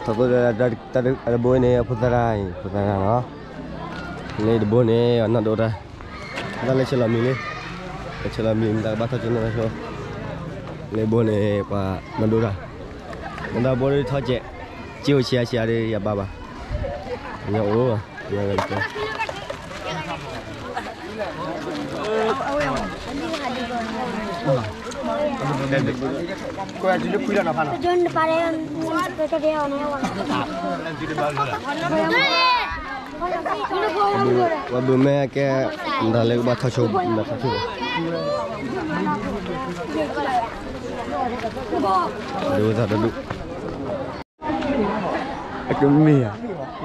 ထီၣ်သိဒီး တဘိအံၤန့ၣ် အဖိသၣ်တၢ်အံၤ ဖိသၣ်တၢ်နီၤ, လၢတဘိန့ၣ် အနီၢ်ဒိၣ်တၢ်, တၢ်လဲၤဆဲးလီၤမံၤလံ, လဲၤဆဲးလီၤမံၤ တၢ်ကဘၣ်ထီၣ်ကၠိနီၢ်ဆိ, လၢဘိန့ၣ် ပှၤနီၢ်ဒိၣ်တၢ်, မ့ၢ်ဒၣ်ဘိဒၣ်ထီၣ်ကဲး, ကၠ့အိၣ်ဆံးအါဆံးအါဒီး ယဘၣ်ဘၣ်, ညီအိၣ်ဘၣ်, ပှၤဘုးမဲကဲ မတၤလၢကဘၣ်ထီၣ်ဆိ မတၤထီၣ်ဆိ, ဒိသးတဒူၣ်, အကမ့ၢ်ဧါ,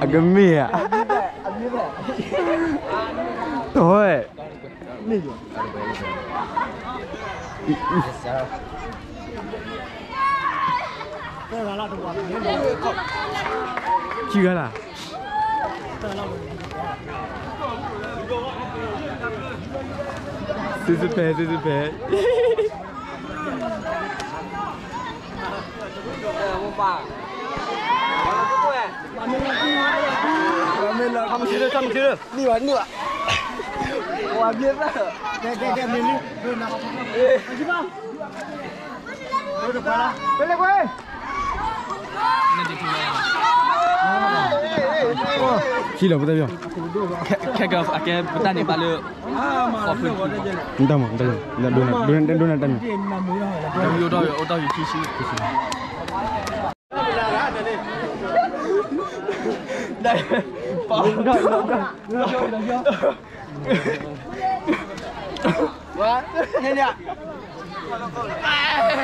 အကမ့ၢ်ဧါ, တဟဲ ခံဂၤလၢ်, စုစုဖဲ စုစုဖဲ, နံၣ်ဘၣ် နံၣ်ဘၣ်, ကဲ ကဲ ကဲ မ့ၢ်လံ, ခံလီၤပတၢ်ပီၤ, ခဲကၢအကဲပတၢ်န့ၣ်ဘၣ်လၢ, တၢ်မၤ, ဒိနတၢ်မၤ, အိၣ်တၢ်ယူၤခံဆံ, ပ့ၢ်ဘၣ် ပ့ၢ်ဘၣ်, ပ့ၢ်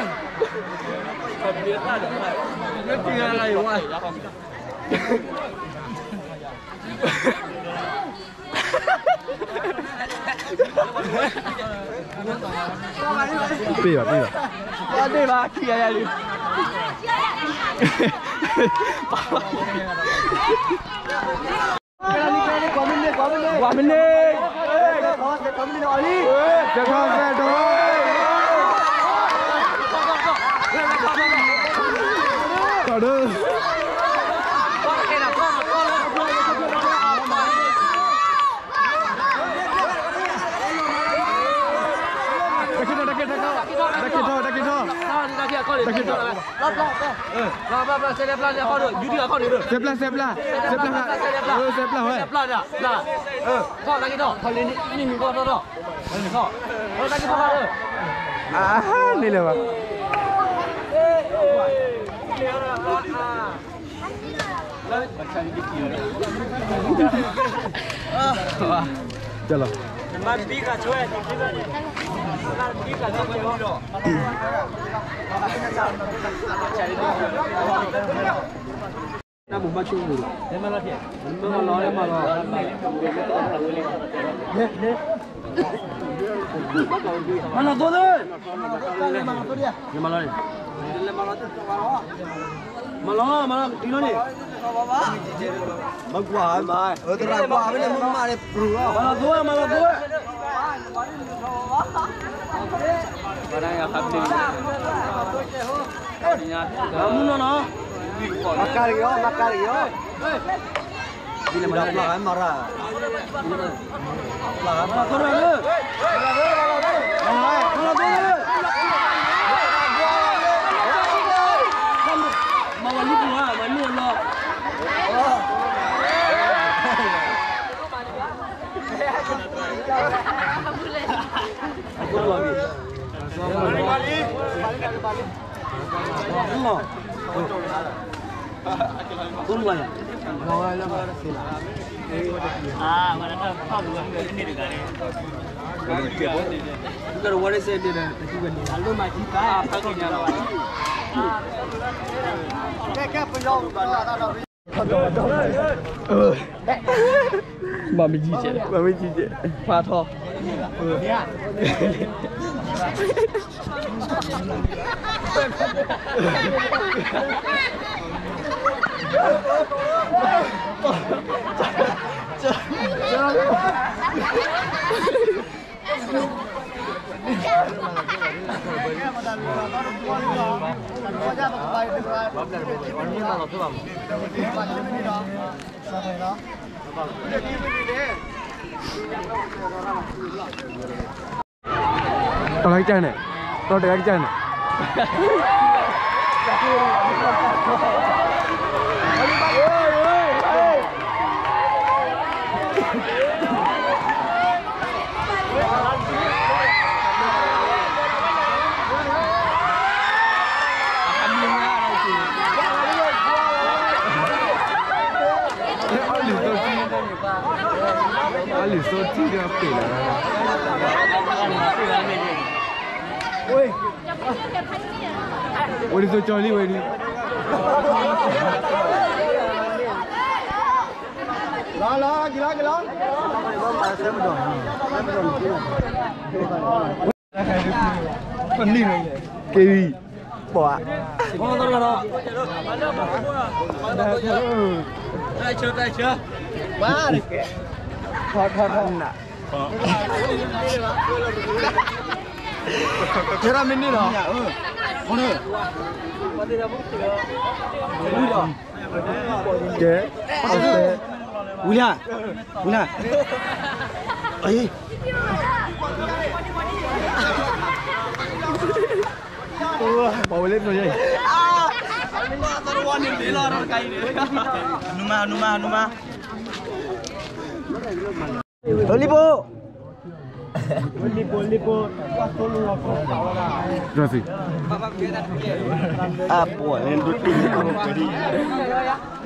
ဘၣ်, ခံဂၤလံ, ဝါမနုၤ, ဆဲးထီၣ် ဆဲးထီၣ်, တၢ်ခံထီၣ် တၢ်ခံထီၣ်, တၢ်ခံထီၣ်, တၢ်ခံထီၣ်, ဆဲးပျၢ် ဆဲးပျၢ်, ဆဲးပျၢ်ဝဲ, န့ၣ်လၢၤဘၣ်, ကဲလီၤ, တၢ်ဘိးဘၣ်ဆိၣ်ဂ့ၤ, မၤလီၤ, မၤလီၤသိလၢ, မၤလီၤ, မၤလီၤ, မၤလီၤ, မၤလီၤ, မၤလီၤ, မၤလီၤသိ, မၤလီၤသိ, မၤကၢ်တဂ့ၤ, မၤကၢ်တဂ့ၤ, မၤရၤ, မၤလီၤသိလၢ, မၤလီၤသိလၢ, မၤဝဲလံပူၤဧါ, မၤနုာ်လီၤ, ဘၣ်မ့ၢ်ကံကဲး, ဘၣ်မ့ၢ်ကံကဲး, ဖျါထီၣ်, ကၢ တၢ်လၢကစၢ်န့ၣ်, တၢ်လၢကစၢ်န့ၣ်. အလံာ်စိထံဒီးပ့ၢ်လီၤ. ဝဲဒ်သိးကၠီလံဝဲဒ်. လီၤလီၤ က့ၤလီၤ က့ၤလီၤ. က့ၤ, ပှၤ, ထီၣ်ထီၣ်ထီၣ်နး, ထဲရမ့ၢ်န့ၣ်လီၤ. ကဲ, ဝံၤလံ, ဝံၤလံ, အံၤ, ပှၤဝဲလၢနၤ, နမၤ နမၤ နမၤ. လံပိ, လံပိ, လံပိ, အပှၤန့ၣ်ဒိၣ်တုၤန့ၣ် ထိးယီၤ ထိးယီၤ.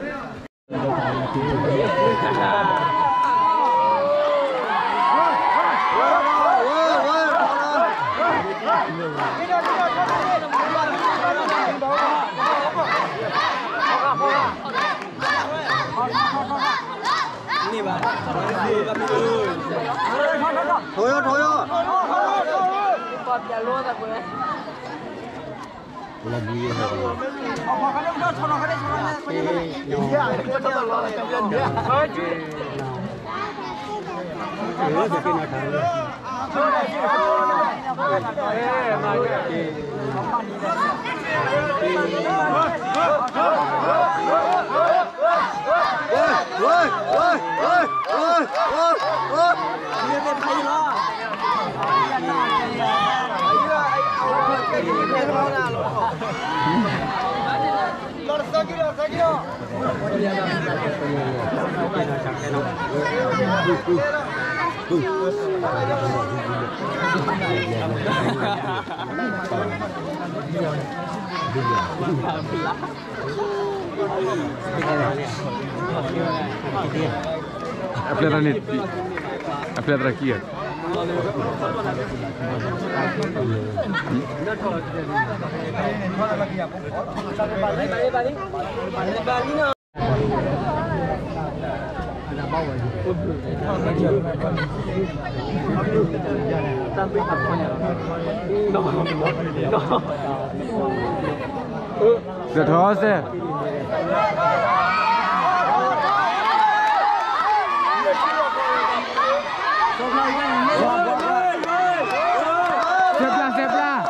အပျဲၢ်တၢ်န့ၣ်, အပျဲၢ်တၢ်ခံဂၤ. စဲးထီၣ်စဲး, စဲးပျၢ် စဲးပျၢ်.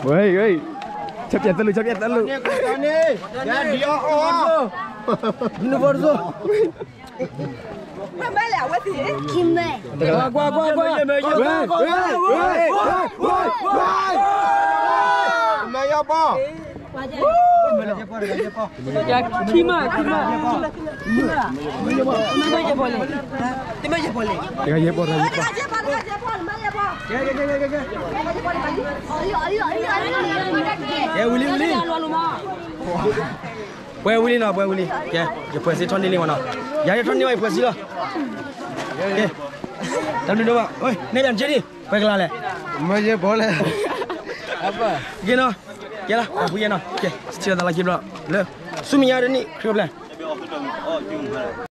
ဝဲ, ဝဲ, ဆၢပျဲၢ်သလုး ဆၢပျဲၢ်သလုး. မ့ၢ်လဲၣ်အဝဲသ့ၣ် ကွၢ်ကွၢ်ကွၢ်ကွၢ် မ့ၢ်ယီၤပီ ခံမး ခံမး တမ့ၢ်ယဲၢ်ပီလဲၣ် တဂၤယဲၢ်ပီ တဂၤယဲၢ်ပီ ကဲ ဝံၤလံ ဝံၤလံ ပှဲၤဝံၤလံနီၤ ပှဲၤဝံၤလံ ကဲ ယပှဲၤစ့ထီၣ်န့ၢ်လံမးနီၤ ယၤယထီၣ်န့ၢ်ဝဲ ယပှဲၤစ့လီၤ ကဲ တၢ်ဘျုးဒိၣ်မး နဲဒၣ်ကဲဒံး ပှဲၤကလၤလဲၣ် မ့ၢ်ယဲၢ်ပီလဲၣ် ကဲနီၤ ကဲလၢ အဖုယဲနီၤ ကဲ စံးထီၣ်သးလီၤက့ဘျီ လၢ ဆူမဲာ်ညါတနံၣ် ခရံာ်အိၣ်ဖျဲၣ်